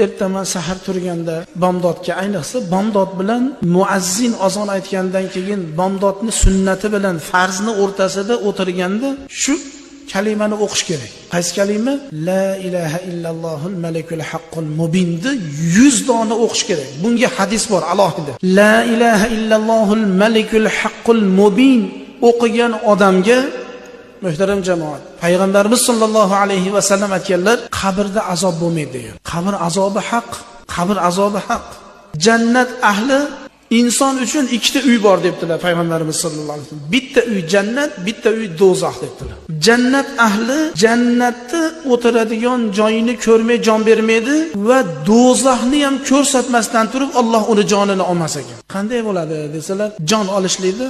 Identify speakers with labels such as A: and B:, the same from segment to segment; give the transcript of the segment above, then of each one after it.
A: Ertaman sahar turganda bomdodga, ayniqsa bomdod bilan muazzin azon aytgandan keyin bomdodni sunnati bilan farzni o'rtasida o'tirganda shu kalimani o'qish kerak. Qaysi kalima? La ilaha illallohul malikul haqqul mubinni 100 dona o'qish kerak. Bunga hadis bor alohida. La ilaha illallohul malikul haqqul mubin o'qigan odamga, muhtaram jamoat, payg'ambarimiz sollallohu alayhi va sallam aytganlar, qabrda azob bo'lmaydi degan. Qabr azobi haq, qabr azobi haq. Jannat ahli inson uchun ikkita uy bor debdilar payg'ambarimiz sollallohu alayhi vasallam. Bitta uy jannat, bitta uy do'zax debdilar. Jannat ahli jannatda o'tiradigan joyini ko'rmay jon bermaydi va do'zaxni ham ko'rsatmasdan turib Alloh uni jonini olmas ekan. Qanday bo'ladi desalar, jon olishlikda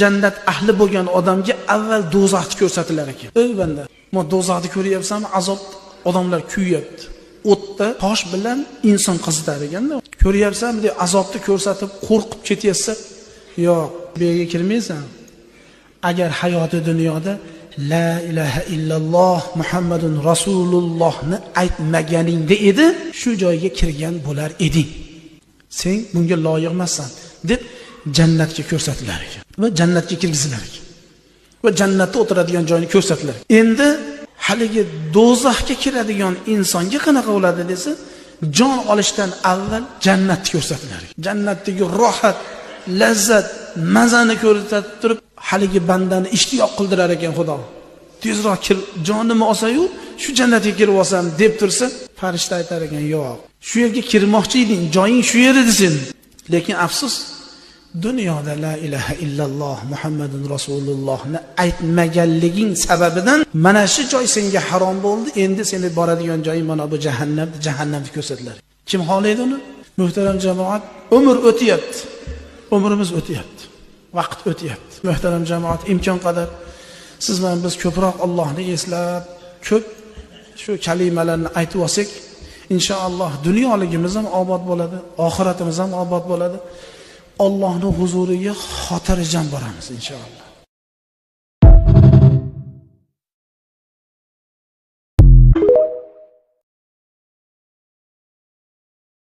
A: jannat ahli bo'lgan odamga avval do'zaxni ko'rsatilar ekan. Ey banda, mo do'zaxni ko'ryapsanmi? Azob, odamlar kuyapti. O'tda tosh bilan inson qizitar ekanda. Ko'ryapsanmi deb azobni ko'rsatib qo'rqib ketyapsa, yo'q, bu yerga kirmaysan. Agar hayoti dunyoda la ilaha illalloh Muhammadun Rasulullohni aytmaganingda edi, shu joyga kirgan bo'lar eding. Sen bunga loyiq emassan deb jannatga ko'rsatilar ekan va jannatga kirgizilar ekan. Va jannatda o'tiradigan joyini ko'rsatilar. Endi haligi do'zaxga kiradigan insonga qanaqa bo'ladi desa, jon olishdan avval jannatni ko'rsatilar ekan. Jannatdagi rohat, lazzat, mazani ko'rsatib turib, haligi bandani ishtiyoq qildirar ekan Xudo. Tezroq kir, jonimni olsa-yu, shu jannatga kirib olsam deb tursa, farishta aytar ekan, yo'q. Shu yerga kirmoqchi eding, joying shu yer edi sen. Lekin afsus, dunyoda la ilaha illalloh Muhammadun Rasulullohni aytmaganliging sababidan mana shu joy senga harom bo'ldi. Endi seni boradigan joying mana bu jahannam, jahannamni ko'rsatilar. Kim xohlaydi uni? Muhtaram jamoat, umr o'tyapti. Umrimiz o'tyapti. Vaqt o'tyapti. Muhtaram jamoat, imkon qadar siz bilan biz ko'proq Allohni eslab, ko'p shu kalimalarni aytib olsak, inshaalloh dunyoligimiz ham obod bo'ladi, oxiratimiz ham obod bo'ladi. Allohning huzuriga xotirjam boramiz inshaalloh.